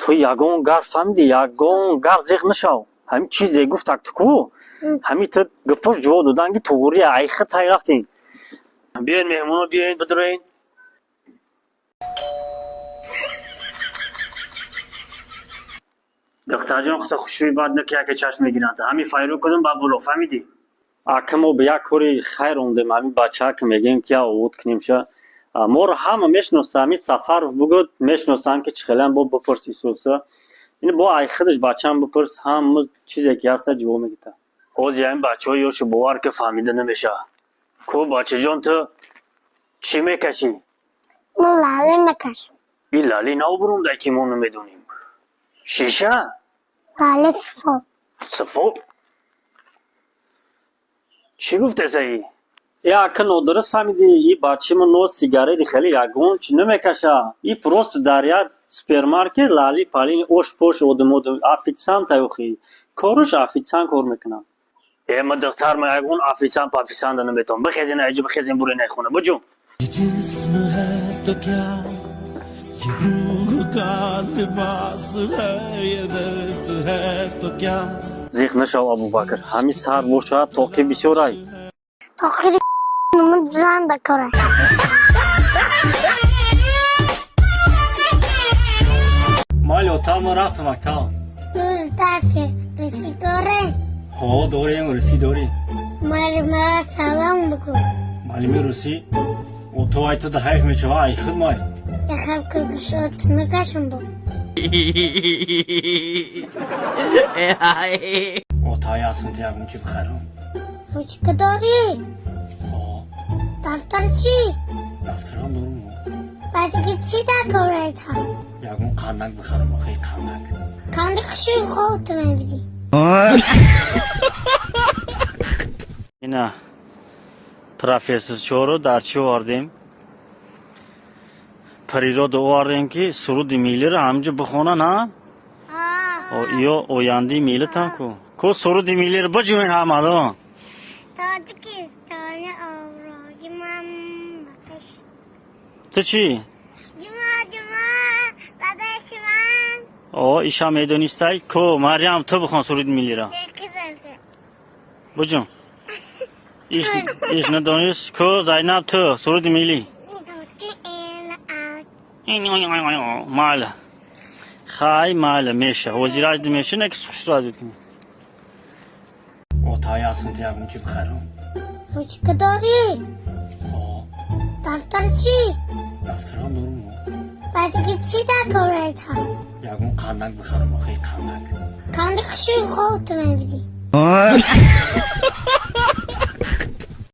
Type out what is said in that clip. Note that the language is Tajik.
Ту ягон гап фаҳмидӣ, ягон гап зиқ нашав. Ҳамин чизе гуфтак ту ку, ҳамин ту гапош ҷавоб додан ки туғрия айхи тай рафтем. Биёед, меҳмоно, биёед, бидуроед. Духтарҷон, хута хушрӯи бад на ки яке чашм мегиранд. Ҳамин файрӯ кунам ба буро, фаҳмидӣ? Ака, мо ба як кори хайр ондем, ҳамин бачаа ки мегӯем ки я овод кунем ша. Моро ҳама мешиноса, ҳамин Сафаров бугӯд, мешиносанд ки чӣ хелам бо бипурс Исуса. Ин бо ай худаш бачаам бипурс, ҳама чизе ки ҳаста ҷавоб мегита. Ҳозир ҳамин бачаҳои ёшу бовар ки фаҳмида намешавад. Ку, бачаҷон, ту чӣ мекашӣ? Ман лали мекашам. Ин лали нав бурундай ки мо намедонем. Шиша? Лали сифо. Сифо? Чӣ гуфтесаи? Э, ака, нодуруст фаҳмидӣ. И бачаи мо но сигарети хеле ягон чӣ намекаша. И просто дар як супермаркет лали пали ош пош одам официанта охи. Кораш официант кор мекунад. Э, ма духтар, ма ягон официант пафицианта наметавон. Бихезен айҷа, бихезен, бурен ай хона. Буҷум. जिस्म है तो क्या, ये रूह का लिबास है, ये दर्द है तो क्या। Зиқ нашав, Абубакр. Ҳамин сар бошад, тоқи бисёрай. Тоқири нумуд зан дакора. Майли, отав, ма рафтам мактаб. Нурдасе русӣ доре? Ҳо, дорем, русӣ дорем. Муаллимара салом бигӯ. Муаллими русӣ? Ото ай ту да ҳайф мешава, ай худ май. Яхаб ки гӯшот накашам бо. Отай ҳастам, ту ягон чи бихарам. Ручка дорӣ? Ҳо. Дафтар чӣ? Дафтарам дорам. Баъдиги чӣ дакораита? Ягон қандак бихарам, охи, қандак. Қанди хуши хобту мебидӣ. Ина профессорчоро дар чӣ овардем? Природа овардем, ки суруди миллиро ҳаминҷо бихонанд, ҳа? Ё ояндаи миллатам ку. Ку суруди миллиро биҷӯен ҳамадо. Тоҷикистони обрӯи ман ба пеш. Ту чӣ? Ҷума, ҷума ба пеши ман. О, иша медонистай? Ку, Марьям, ту бихон суруди миллиро. Буҷум. Иш надонист. Ку, Зайнаб, ту суруди миллӣ. Майла. Хай, майла, меша. Ҳозираж меша, не ки хушраз бикунӣ. Отай ҳастам, ту ягон чи бихарам. Ручка дорӣ? Ҳо. Дафтар чӣ? Дафтарам дорам. Баъдиги чӣ дакораита? Ягон қандак бихарам, охи, қандак. Қанди хуши хобту мебидӣ.